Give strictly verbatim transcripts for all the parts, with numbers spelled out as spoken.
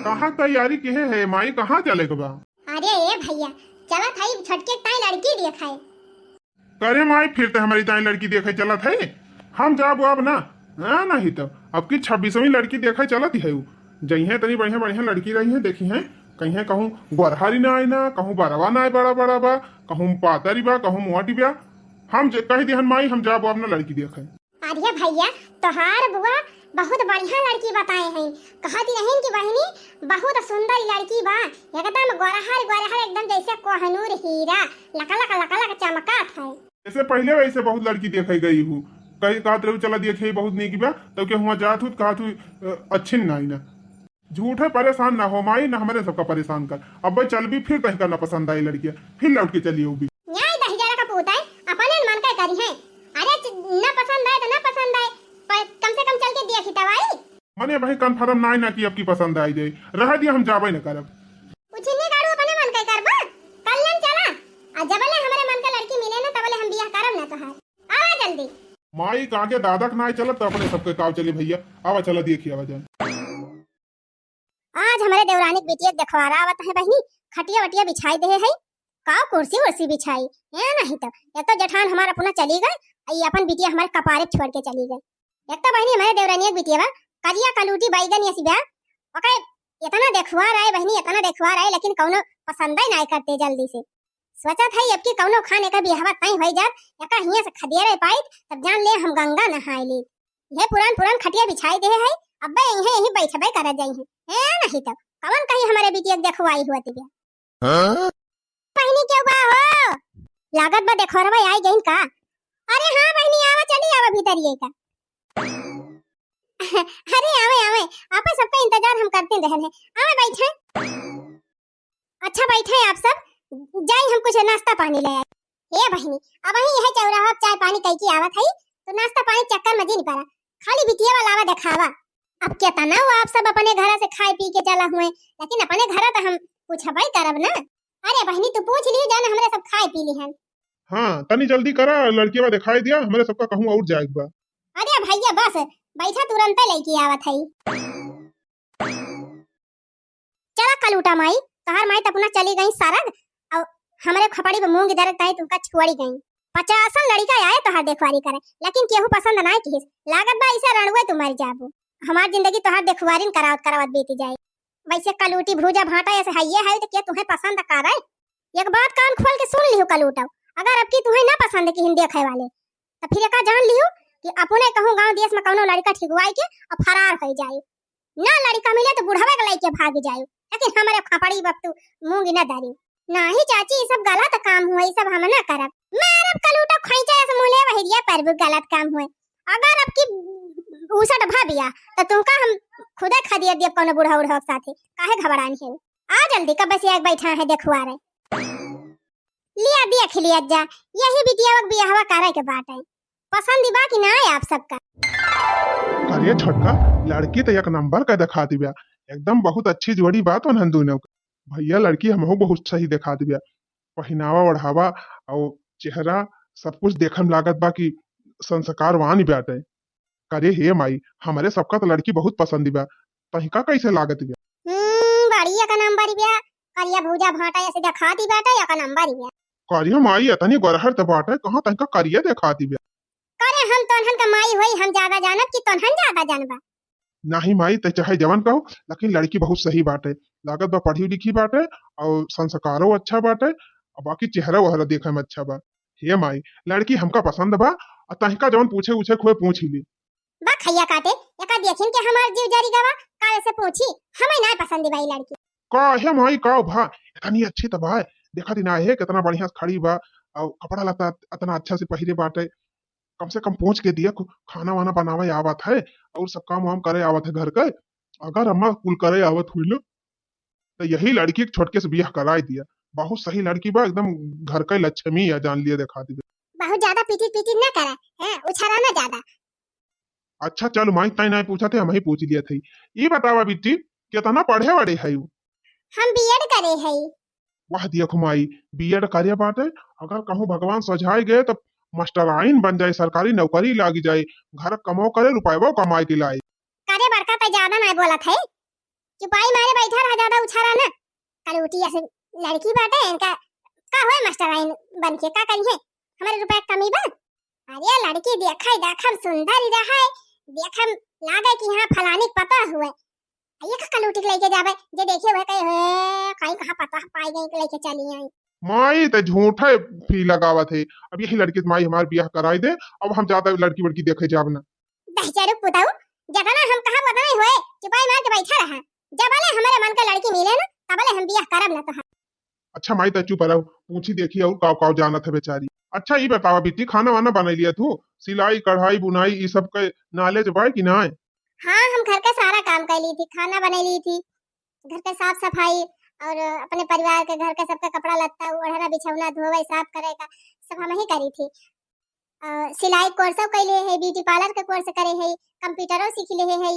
कहाँ तैयारी किहे है माई, कहाँ चले के बा? अरे ए भइया, चलत हई छोटके ताई लड़की देखे। करे माई, फिर त हमरी ताई लड़की देखे चलत है। हम जाब अब ना, हाँ, नहीं तो अब की छब्बीसवीं लड़की देखे चलत ही है उ। जइहें तनी बढ़िया बढ़िया लड़की रहिहें, देखिहें, कहिहें कहूँ गोरहरी ना आई ना, कहूँ बरवा ना आई बड़ा बड़ा बा, कहूँ पातरी बा, कहूँ मोटी बा। हम जे कह दिहन माई, हम जाब अब ना लड़की देखे। अरे भइया, तोहार बुआ बहुत बढ़िया लड़की बताए हैं। कहत रहिन कि बहिनी, बहुत सुंदर लड़की बा, एकदम गोरहर गोरहर, एकदम जैसे कोहनूर हीरा, लकलक लकलक चमकत है। ऐसे पहिले वैसे बहुत लड़की देखे गई हूँ, कही कहत रहू चला देखे बहुत नीक बा, तब के हुआ जात हूँ कहत हूँ, अ, अच्छी ना आई ना। झूठे परेशान ना हो माई, ना हमरे सबका परेशान कर। अब भाई चल भी फिर तहिका ना पसंद आई लड़किया, फिर लौट के चली हो भी। न्याय दहिजरा का पूत है, अपने मन का करी है। अरे च-, ना पसंद आए तो ना पसंद आए, पर कम से कम चल के देखी तब आई। मने भाई कन्फर्म ना ना कि अब की पसंद आई जाए, रह दिया हम जाबे न करब। उछिन्नी गाड़ू अपने मन का करबा, कल लेन चला। आ जबले हमरे मन का लड़की मिले ना तबले हम बियाह करब ना तोहार। आवा जल्दी। माई काके दादा के ना चलब तो अपने सबके काव चली भइया, आवा चला देखी आवा जान। आज हमरे देवरानी के बिटिया के देखवारा आवत है बहिनी, खटिया वटिया बिछाई देहे है, का कुर्सी उर्सी बिछाई, ए नहीं तो। एक तो जेठान हमार अपना चली गए, आ ई अपन बिटिया हमारे कपारे छोड़ के चली गए। एक तो बहिनी हमारे देवरानिया के बिटिया बा, करिया कलूटी बैगन यसी बा, ओके इतना देखवार आए बहिनी, इतना देखवार आए, लेकिन कौनो पसंद ही नहीं करते जल्दी से। सोचत है अब की कौनो खान एका बियाहवा तय होई जात, एका हियां से खदेरे पाइत, तब जान ले हम गंगा नहाए ली। ये पुरान पुरान खटिया बिछाई देहे है, अब्बे यहीं यहीं बैठबे करत जाई है। ए नहीं तब कवन कहीं हमारे बिटिया के देखवाई हुआ तिबिया। हाँ? बहिनी क्यों बा हो? लागत बा देखोरवा आई गईन का? अरे हाँ बहिनी, आवा चली आवा भीतर ये का। अरे आवे आवे, आपे सबका इंतजार हम करते रहन है। आवे बैठे। अच्छा बैठे आप सब, जाई हम कुछ नाश्ता पानी ले आई। ए बहिनी, अब वहीं यह चौराहा चाय पानी कई की आवत है, तो नाश्ता पानी चक्कर में जिन पड़ा, खाली बिटिया वाला आवा देखावा। अब केतना वो आप सब अपने घर से खाए पी के चला हुए, लेकिन अपने घर तो हम पूछबे करब ना। अरे बहिनी तू पूछ लियो जान, हमरे सब खाए पी लिहन। हाँ तनी जल्दी करा, लड़किया दिखाई दिया, हमरे सबका कहूँ और जाए के बा। अरे भैया बस बैठा, तुरंते लेके आवत है। चला कलूटा माई, तोहार माई त अपना चली गई सरग, और हमरे खपड़ी पे मूंग दरक ताई तुमका छोड़ी गई। पचासन लड़िका आए तोहार देखवारी करे, लेकिन केहू पसंद नाय किहिस। लागत बा इसे रणुए तू मर जाबू। हमार जिंदगी तोहार देखवारिन करावत करावत बीती जाए। वैसे कलूटी भूजा भाटा ऐसे हइये है तो के तुहे पसंद करे? एक बात कान खोल के सुन लिहू कलूटा, अगर अब की तुहे ना पसंद किहिन देखे वाले, तो फिर एका जान लिहू कि अपने कहूँ गांव देश में कौनो लड़िका ठिकवाई के और फरार हो जाए। ना लड़िका मिले तो बुढ़वे के लइके भाग जाए, लेकिन हमरे खपड़ी बप तू मूंग न दरी। नाही चाची, ई सब गलत काम हुए, ई सब हम ना करब। मारब कलूटा खोइचा ऐसे मुँह ले वहिरिया परबू, गलत काम हुए। अगर अब की उसट भा बिया तो तुमका हम खुदे खदिया देब कौनो बुढ़ा उढ़ा के साथे, काहे घबरानी है? आ जल्दी, कब से एक बैठा है देखुआ रे। लिया देख लिया जा, यही बिटिया के बियाहवा करे के बाटे। पसंद बा कि ना आप सबका? अरे छोटका, लड़की तो एक नंबर का दिखा दिव्या, एकदम बहुत अच्छी जोड़ी बात होन दोनों के। भैया लड़की हमहू बहुत सही दिखा दिव्या, पहिनावा ओढ़ावा और चेहरा सब कुछ देखम लागत बा कि संस्कारवान बाटे। करे हे माई, हमरे सबका तो लड़की बहुत पसंद बा, तहिका कैसे लागत बा? हम्म, बढ़िया का नंबर बा, करिया भूजा भाटा ऐसे दिखा दी बाटे, या का नंबर बा। करिया माई, इतनी गोरहर त बाटे, कहाँ तनिका करिया देखाती बा? करे हम तोन्हन का माई होई, हम ज्यादा जानब कि तोन्हन ज्यादा जानबा? नाही माई, ते चाहे जवन कहो, लेकिन लड़की बहुत सही बाटे, लागत बा पढ़ी लिखी बाटे, और संस्कारो अच्छा बाटे, और बाकी चेहरा वहरा देखे में अच्छा बा। हे माई, लड़की हमका पसंद बा, और तनिका जवन पूछे उछे खोए पूछ ही ली। बा खैया काटे, एका देखिन के हमार जीव जरी गवा, काहे से पूछी, हमें ना पसंद बा ई लड़की। का हे माई, का भा, इतनी अच्छी त बा, देखा दी ना हे, कितना बढ़िया से खड़ी बा, और कपड़ा लत्ता इतना अच्छा से पहिरे बाटे, कम से कम पूछ के दिया, खु-, खाना वाना बनावे आवत है, और सब काम वाम करे आवत है घर के, अगर अम्मा कुल करे आवत हुई ना, तो यही लड़की के छोटके से बियाह कराई दिया, बहुत सही लड़की बा, एकदम घर के लक्ष्मी या जान लिया, देखा दी। बहुत ज्यादा पीटी पीटी ना करा, हैं, उछाला ना ज्यादा। अच्छा चल माई, तै नहीं पूछा थे, हम ही पूछ लिया थे। ई बतावा बिट्टी, कितना पढ़े वढ़े है उ? हम बीएड करे है। वाह दिया खुमाई, बीएड करे बाटे, अगर कहूँ भगवान सजाए गए तो मास्टराइन बन जाए, सरकारी नौकरी लाग जाए, घर कमाओ करे, रुपयवा कमाए के लाए। करे बड़का, तै ज्यादा नहीं बोलत है। चुपाई मारे बैठा रहा, ज्यादा उछारा ना। कलूटी ऐसे लड़की बाटे, इनका का होए मास्टराइन बन के, का करिए? हमारे रुपया के कमी बा? अरे लड़की देखे, देखम सुंदर ही रहे, देखम लागे कि हाँ फलानी के पता हुए। ये का कलूटी के लेके जाबे, जे देखे हुए कहे, "हे, कहीं कहाँ पता पाई गई के लेके चली आई।" माई त झूठे फी लगावत है। अब यही लड़की से माई हमार बियाह कराई दे, अब हम ज्यादा लड़की वड़की देखे जाब ना। दहिजरू पुताऊ, जितना हम कहब उतना ही होए, चुपाई मार के बैठा रहा। जबले हमारे मन के लड़की मिले ना, तबले हम बियाह करब ना तोहार। अच्छा माई, त चुप रहो, पूछी देखी और काव काव जानत है बेचारी। अच्छा ई बतावा बिट्टी, खाना वाना बनाई लिया तू? सिलाई, कढ़ाई, बुनाई, ई सब के knowledge बा कि नाय? हाँ, हम घर के सारा काम कर ली थी, खाना बनाई ली थी, घर के साफ सफाई और अपने परिवार के घर के सबका कपड़ा लत्ता, ओढ़ना बिछौना, धोवे साफ करे का सब हम ही करी थी। अ, सिलाई course कैले है, beauty parlour के course करे है, computer सीख ले है।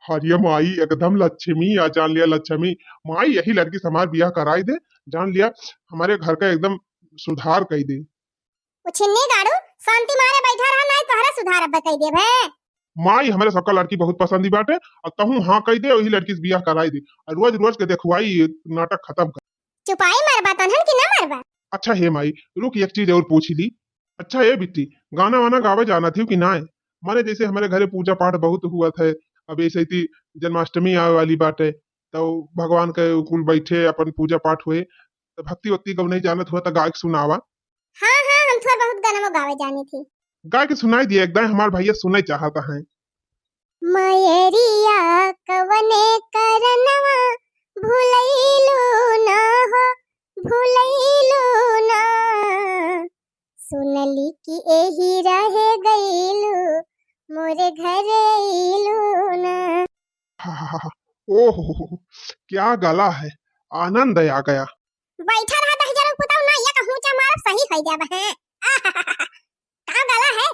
अरे माई, एकदम लक्ष्मी आ, जान लिया लक्ष्मी। माई, यही लड़की से हमार बियाह कराई दे, जान लिया हमारे घर का एकदम सुधार कर दे। वो छिन्नी गाड़ू, शांति मारे बैठा रहा, नहीं तोहरा सुधार अब कर देबे। माई, हमारे सबका लड़की बहुत पसंद ही बाटे, और तहूँ हाँ कह दे, वही लड़की से बियाह कराई दे, और रोज रोज के देखवाई ये नाटक खत्म कर। चुपाई मरबा तनहन कि ना मरबा? अच्छा हे माई, रुक, एक चीज और पूछ ली। अच्छा हे बिट्टी, गाना वाना गावे जानत हो कि नाय? माने जैसे हमारे घरे पूजा पाठ बहुत हुआ था, अब ऐसे ही जन्माष्टमी आवे वाली बाटे, तो भगवान के कुल बैठे अपन पूजा पाठ हुए, तो भक्ति वक्ति गवनई जानत हुआ तो गाय के सुनावा। हाँ हाँ, हम थोड़ा बहुत गाना गावे जानी थी। गाय के सुनाई दिया, एक दाएं हमार भैया सुने चाहता है। मयरिया कवने करनवा भुलैलू ना हो, भुलैलू ना। सुनली कि एही रहे गईलू, मोरे घरे अइलू ना। ओहो, क्या गला है, आनंद आ गया। बैठा रहा दहिजरू पुताऊ ना, ये कहूँ चा मारब सही हो जाब है। आहाहा, का गला है,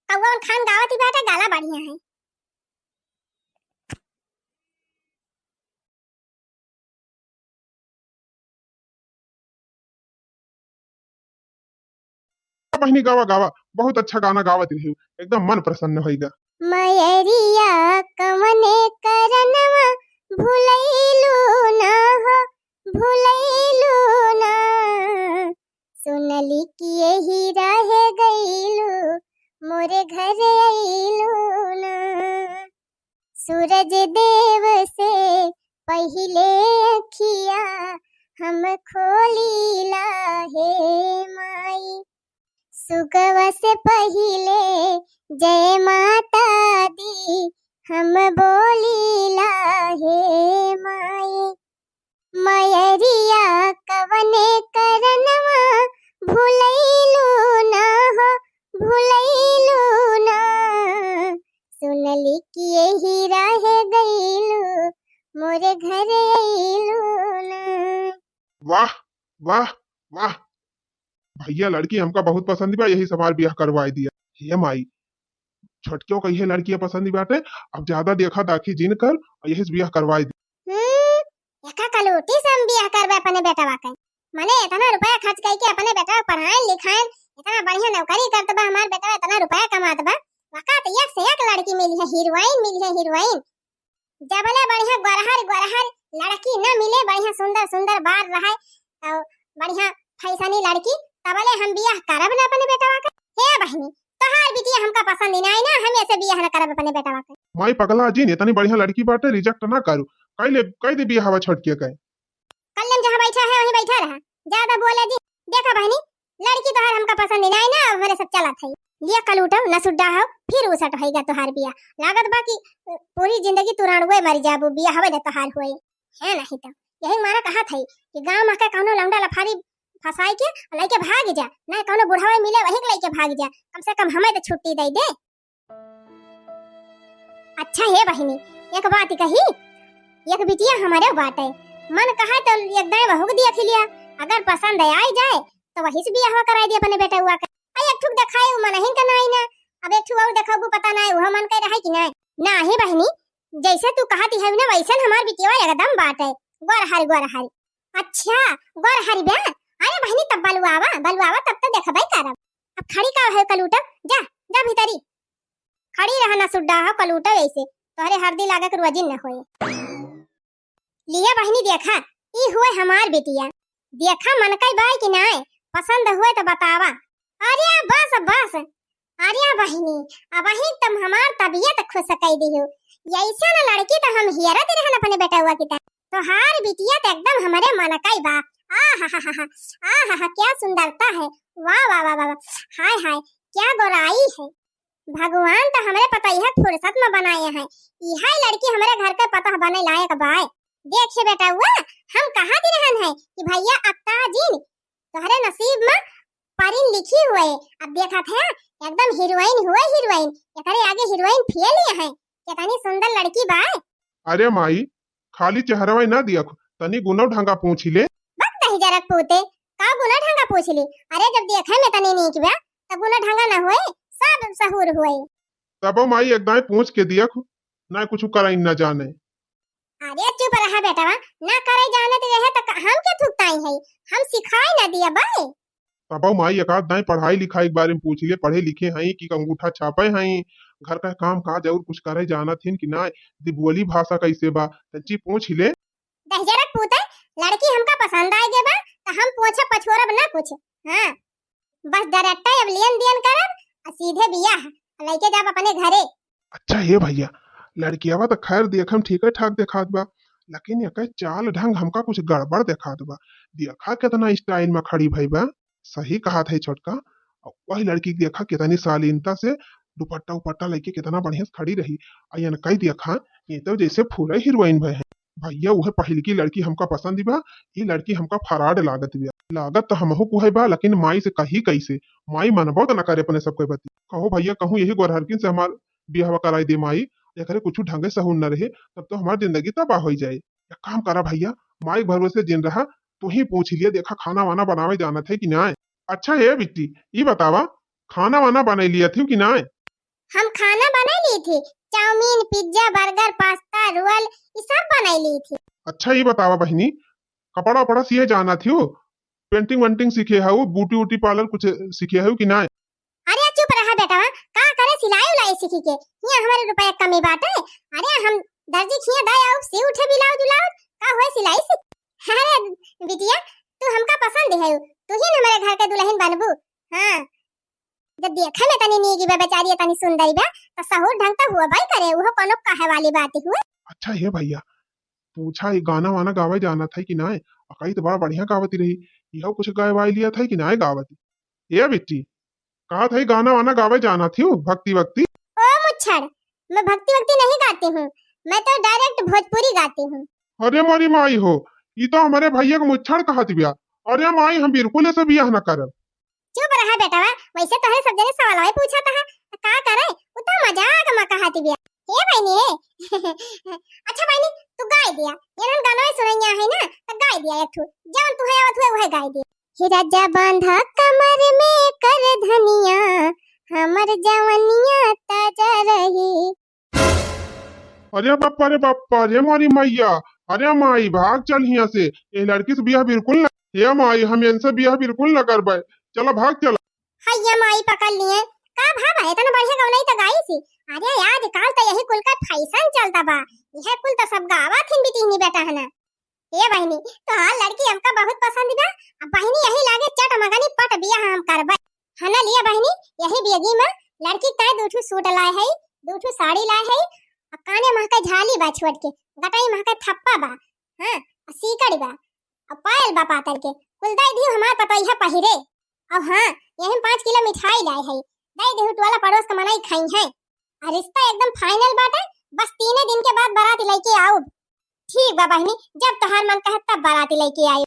कौआ खान गावत ही बाटे, गला बढ़िया है। बहिनी गावा गावा, बहुत अच्छा गाना गावत रही, एकदम मन प्रसन्न होइगा। मयरिया कवने करनवा भुलैलू ना हो, भुलैलू ना। सुनली कि यही रह गईलू, मोरे घर अइलू ना। सूरज देव से पहिले अखिया हम खोलीला हे माई। सुगवा से पहिले जय माता दी हम बोलीला हे माई। मयरिया कवने करनवा भुलैलू ना हो, भुलैलू ना। सुनली कि यही रह गईलू, मोरे घर अइलू ना। वाह, वाह, वाह। भैया लड़की हमका बहुत पसंद बा, यही से हमार बियाह करवाई दिया। हे माई, छोटकियो का इहे लड़किया पसंद बाटे, अब ज्यादा देखा दाखी जिन कर और यही से बियाह करवाई दे। हम्म, एका कलूटी से हम बियाह करबे अपने बेटवा के। मने इतना रुपया खर्च करके अपने बेटवा के पढ़ाएन लिखाएन, इतना बढ़िया नौकरी करत बा हमार बेटवा, इतना रुपया कमात बा, वका तो एक से एक लड़की मिली है, हीरोइन मिली है, हीरोइन। जबले बढ़िया गोरहर गोरहर लड़की न मिले, बढ़िया सुंदर सुंदर बार रहे और बढ़िया फैशनी लड़की, तबले हम बियाह करब न अपने बेटवा के। हे बहिनी, तोहार बिटिया हमका पसंद ही नहीं ना, हम ऐसे बियाह न करब अपने बेटवा के। माई पगला जिन, इतनी बढ़िया लड़की बाटे, reject ना करू, कई ले, कई दे बियाह हवा छोटकिया के। कल्लम जहाँ बैठा है वहीं बैठा रहा, ज्यादा बोले जिन। देखा बहिनी, लड़की तोहार हमका पसंद ही नहीं ना, अब हमरे सब चलत है। लिया कलूटो, न सुड्डा हो, फिर उसट होइगा तोहार बिया। लागत बा कि पूरी जिंदगी तू राणुए मर जाबू, बिया हवे न तोहार होए। है नहीं तो, यही मारा कहा था कि गाँव में के कौनो लौंडा लफारी फंसाई के लइके भाग जा, नहीं कौनो बुढ़ावे मिले वही के लइके भाग जा, कम से कम हमें तो छुट्टी दे दे। अच्छा हे बहिनी, एक बात कही, एक बिटिया हमारे बाटे, मन कहा तो एक दाएं बहू के देख लिया, अगर पसंद आई जाए तो वही से बियाह कराई दे अपने बेटवा के। आ एक ठुक देखाए उ मनहिन के नाई ना, अब एक ठुक और देखबू पता नाई उहो मन के रहे कि नाई। नाही बहिनी, जैसे तू कहती है ना वैसन हमार बिटिया एकदम बाटे, गोरहर गोरहर। अच्छा, गोरहर बा? अरे बहिनी तब बलुआवा, बलुआवा तब तो देखबे करब। अब खड़ी का है कलूटब, जा, जा भीतरी। खड़ी रहना सुड्डा हो कलूटो ऐसे, तोहरे हरदी लागे के रोजिन न होए। लिया बहिनी, देखा, ई हुए हमार बिटिया। देखा, मनकई बाय कि नाय, पसंद हुए त बतावा। अरे बस, बस, अरे बहिनी, अबहीं तुम हमार तबियत खुश कई दिहु। यैसन लड़की त हम हियरत रहन अपने बेटउआ की तरह। तोहार बिटिया त एकदम हमरे मनकई बा। आ हा हा हा हा, आ हा हा, क्या सुंदरता है। वाह, वाह, वाह, वाह, वाह। हाय, हाय, क्या गोराई है। भगवान त हमरे पतोहिया फुर्सत में बनाए हैं। इहे लड़की हमरे घर के पतोह बने लायक बाय। देखे बेटउआ, हम कहत रहन है कि भइया अक्ता जिन, तोहरे नसीब में परिन लिखी हुए। अब देखत है, एकदम हीरोइन हुए हीरोइन। एकरे आगे हीरोइन फेल ही है। कितनी सुंदर लड़की बाय। अरे माई, खाली चेहरवा ना दियख, तनी गुनो ढंगा पूछ ले। बक दहिजरक पूते, का गुना ढंगा पूछ ली? अरे जब देखे में तनी नीक बा, त गुना ढंगा ना होए, सब सहूर होए। तबो माई एक दाई पूछ के दियख, ना कुछ करई ना जाने। अरे चुप रहा बेटवा, ना करई जाने त रहे त हम के थुकताई है, हम सिखाई ना दिया बाय। तबो माई एक आध दाई पढ़ाई लिखाई के बारे में पूछ ले, पढ़े लिखे हई कि अंगूठा छापे हई, घर का काम काज और कुछ करे जानत हिन कि ना, दिबुअली भाषा कैसे बा, तंची पूछ ले। दहिजरक पूते, लड़की हमका पसंद आए गे बा, त हम पोछब पछोरब ना कुछ। हाँ, बस direct अब लेन देन करब, आ सीधे बियाह, लइके जाब अपने घरे। अच्छा हे भइया, लड़कियावा त खैर देखम ठीके ठाक देखात बा, लेकिन एकर चाल ढंग हमका कुछ गड़बड़ देखात बा। देखा केतना style में खड़ी भई बा। सही कहत है छोटका, अउ वही लड़की के देखा केतनी शालीनता से दुपट्टा उपट्टा लइके केतना बढ़िया से खड़ी रही। आ इनकई देखा, ये तो जैसे फुरे हीरोइन भए हैं। भइया, उहे पहिलकी लड़की हमका पसंद बा, ई लड़की हमका fraud लागत बा। लागत तो हमहू कुहे बा, लेकिन माई से कही कैसे? माई मनबो त न करे अपने सबके बती। कहो भइया, कहूँ यही गोरहरकिन से हमार बियाहवा कराई दे माई, एकरे कुछ ढंगे सहूर न रहे, तब तो हमार जिंदगी तबाह होई जाए। एक काम करा भइया, माई के भरोसे जिन रहा, तू ही पूछ लिया, देखा खाना वाना बनावे जानत है कि नाय। अच्छा हे बिट्टी, ई बतावा, खाना वाना बनाई लिया थी कि नाय? हम खाना बनाई ली थी, chowmein, pizza, burger, pasta, roll, ई सब बनाई ली थी। अच्छा ई बतावा बहिनी, कपड़ा उपड़ा सिए जाना थी हो? पेंटिंग वेंटिंग सीखे हऊ, ब्यूटी व्यूटी पार्लर कुछ सीखे हऊ कि नाय? अरे चुप रहा बेटवा, का करे सिलाई उलाई सीखी के? हियाँ हमरे रुपया कमी बाटे। अरे हम दर्जी खिया दाई आउब, सी उठे ब्लाउज उलाउज, का होए सिलाई सीख? अरे बिटिया, तू हमका पसंद है, तू ही न हमरे घर के दुल्हन बनबू। हाँ, जब देखे में तनी नीक बा बेचारी, तनी सुंदर बा, त सहूर ढंग त हुआ बाई करे, उहो कोनो कहे वाली बात हुए। अच्छा हे भइया, पूछा, ई गाना वाना गावे जानत है कि नाय? अकई त बड़ा बढ़िया गावत रही, इहो कुछ गाए वाए लिया था कि नाय गावत? ए बिट्टी, कहत है गाना वाना गावे जानत ही भक्ति वक्ति? ओ मुच्छड़, मैं भक्ति वक्ति नहीं गाती हूँ, मैं तो direct भोजपुरी गाती हूँ। अरे मोरी माई हो, ई तो हमरे भइया के मुच्छड़ कहत बिया। अरे माई, हम बिल्कुल ऐसे बियाह न करब। चुप रहा बेटवा, वैसे तोहरे सब जने सवालवे पूछत ह, त का करे? उ तो मजाक में कहत बिया। हे बहिनी, हे। अच्छा बहिनी, तू गाय दिया, इन्हन गानवे सुनैया है ना, त गाय दिया एक ठो, जवन तुहे आवत हुए वह गाय दिया। हे राजा बांधा कमर में कर धनिया, हमर जवनिया ताजा रही। अरे बाप्पा रे बाप्पा, रे मोरी मैया, अरे माई भाग चल हियां से, ए लड़की से बियाह बिल्कुल न, हे माई हम इनसे बियाह बिल्कुल न करबे, चला भाग चला। हैया माई पकड़ लिए, का भाव है, इतना बढ़िया गवनई तो गाई सी। अरे आजकल तो यही कुल का फैशन चलता बा, यह कुल तो सब गावा थिन बिटिहनी बेटा है ना। ए बहिनी, तोहार लड़की हमका बहुत पसंद बा। अब बहिनी यही लागे चट मगनी पट बियाह हम करबे। हना लिया बहिनी, यही बेगी में लड़की ताय दू ठू सूट लाए है, दू ठू साड़ी लाए है, आ काने महके झाली बा छोट के, गटई महके थप्पा बा, हाँ, आ सीकड़ बा, आ पायल बा पातर के, कुल दे दियो हमार पतोहिया पहिरे। अब हाँ, यही में पाँच किलो मिठाई लाए है, दे दियो टोला पड़ोस के मनई खाई है। आ रिश्ता एकदम final बाटे, बस तीने दिन के बाद बारात लइके आउब। ठीक बा बहिनी, जब तोहार मन कहे तब बाराती लइके आई।